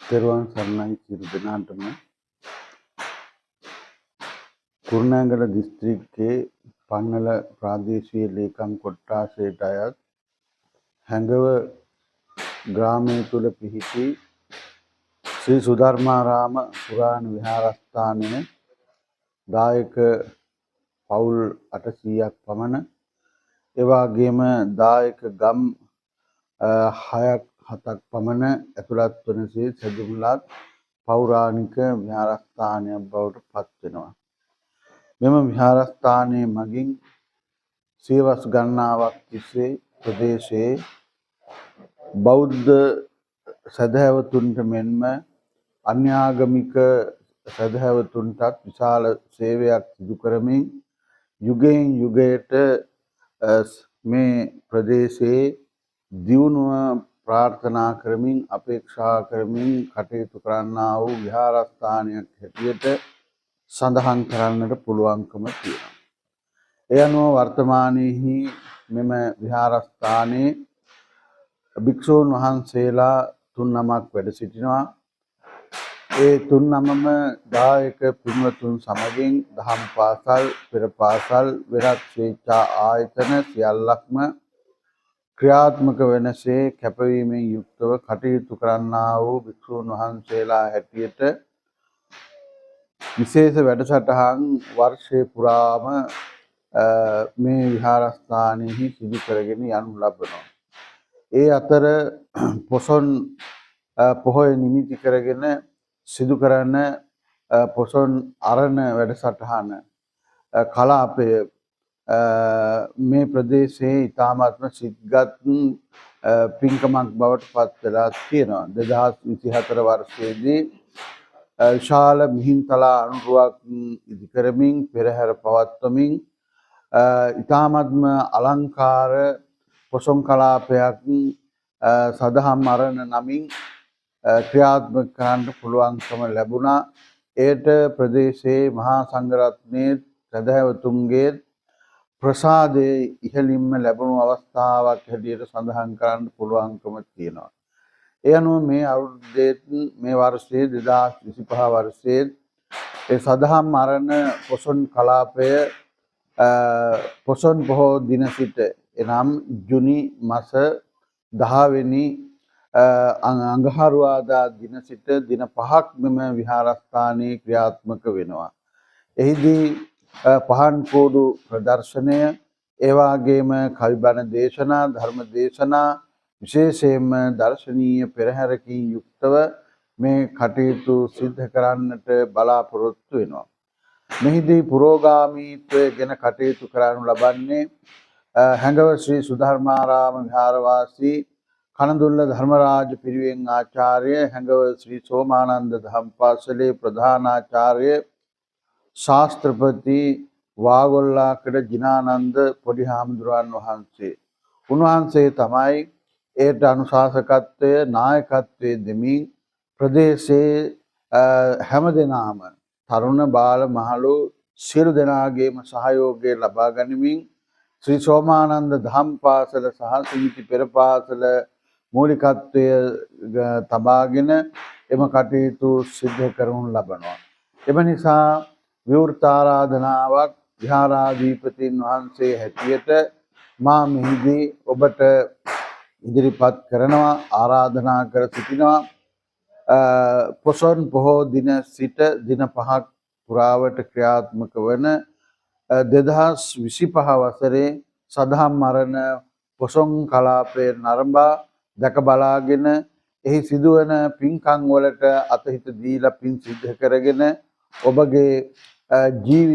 තෙරුවන් සරණයි සියලු දෙනාටම. කුරුණෑගල දිස්ත්‍රික්කයේ පන්නල ප්‍රාදේශීය ලේකම් කොට්ටාසයට අයත් හැඟව ග්‍රාමය තුල පිහිටි ශ්‍රී සුධර්මාරාම පුරාණ විහාරස්ථානය දායක පවුල් 800ක් පමණ, ඒ වගේම දායක ගම් 6ක් 7ක් පමණ ඇතුළත් වනසේ සැදුම්ලත් පෞරාණික විහාරස්ථානයක් බවට පත් වෙනවා. මෙම විහාරස්ථානයේ මගින් සියවස් ගණනාවක් තිස්සේ ප්‍රදේශයේ බෞද්ධ සැදැහැවතුන්ට මෙන්ම අන්‍යාගමික සැදැහැවතුන්ටත් විශාල සේවයක් සිදු කරමින් යුගයෙන් යුගයට මේ ප්‍රදේශයේ දියුණුව ප්‍රාර්ථනා කරමින් අපේක්ෂා කරමින් කටයුතු කරන්නා වූ විහාරස්ථානයක් හැටියට සඳහන් කරන්නට පුළුවන්කම තියෙනවා. ඒ අනුව වර්තමානයේහි මෙම විහාරස්ථානයේ භික්ෂූන් වහන්සේලා 3 නමක් වැඩ සිටිනවා. ඒ 3 නමම දායක පින්වතුන් සමගින් දහම් පාසල්, පෙර පාසල්, වෙනත් ස්වේච්ඡා ආයතන සියල්ලක්ම ක්‍රියාත්මක වෙනසේ කැපවීමෙන් යුක්තව කටයුතු කරන්නා වූ භික්ෂූන් වහන්සේලා හැටියට විශේෂ වැඩසටහන් වර්ෂය පුරාම මේ විහාරස්ථානයෙහි සිදු කරගෙන යනු ලබනවා. ඒ අතර පොසොන් පොහොය නිමිති කරගෙන සිදු කරන පොසොන් අරණ වැඩසටහන කලාපය මේ ප්‍රදේශයේ ඉතාමත්ම සිත්ගත් පින්කමක් බවට පත් වෙලා තියෙනවා. 2024 වර්ෂයේදී විශාල මිහින්තලා අනුරුවක් ඉදි කරමින් පෙරහැර පවත්වමින් ඉතාමත්ම අලංකාර පොසොන් කලාපයක් සදහම් අරණ නමින් ක්‍රියාත්මක කරන්න පුළුවන්කම ලැබුණා. එයට ප්‍රදේශයේ මහා සංඝරත්නයේ සැදැහැවතුන්ගේ ප්‍රසාදය ඉහළින්ම ලැබුණු අවස්ථාවක් හැටියට සඳහන් කරන්න පුළුවන්කම තියෙනවා. ඒ අනුව මේ අවුරුද්දේත් මේ වර්ෂයේ 2025 වර්ෂයේ ඒ සදහම් අරණ පොසොන් කලාපය පොසොන් පොහෝ දින සිට එනම් ජුනි මස 10 වෙනි අඟහරුවාදා දින සිට දින 5ක් මෙම විහාරස්ථානයේ ක්‍රියාත්මක වෙනවා. එහිදී පහන් කෝඩු ප්‍රදර්ශනය, ඒ වගේම කවි බණ දේශනා, ධර්ම දේශනා, විශේෂයෙන්ම දර්ශනීය පෙරහැරකින් යුක්තව මේ කටයුතු සිද්ධ කරන්නට බලාපොරොත්තු වෙනවා. මෙහිදී පුරෝගාමීත්වය ගැන කටයුතු කරනු ලබන්නේ හැඟව ශ්‍රී සුධර්මාරාම විහාරවාසී කනදුල්ල ධර්මරාජ පිරිවෙන් ආචාර්ය, හැඟව ශ්‍රී සෝමානන්ද දහම් පාසලේ ප්‍රධානාචාර්ය ශාස්ත්‍රපති වාගොල්ලාකඩ ජිනානන්ද පොඩි හාමුදුරුවන් වහන්සේ. උන්වහන්සේ තමයි එයට අනුශාසකත්වය නායකත්වය දෙමින් ප්‍රදේශයේ හැම දෙනාම තරුණ බාල මහලු සියලු දෙනාගේම සහයෝගය ලබා ගනිමින් ශ්‍රී සෝමානන්ද දහම් පාසල සහ සිඟිති පෙර පාසල මූලිකත්වය තබාගෙන එම කටයුතු සිද්ධ කරනු ලබනවා. එම නිසා විවෘත ආරාධනාවක් විහාරාධිපතීන් වහන්සේ හැටියට මා මෙහිදී ඔබට ඉදිරිපත් කරනවා, ආරාධනා කර සිටිනවා. පොසොන් පොහෝ දින සිට දින 5ක් පුරාවට ක්‍රියාත්මක වන 2025 වසරේ සදහම් අරණ පොසොන් කලාපය නරඹා දැක බලාගෙන එහි සිදුවන පින්කම් වලට අතහිත දීලා පින් සිද්ධ කරගෙන ඔබගේ ජීවිත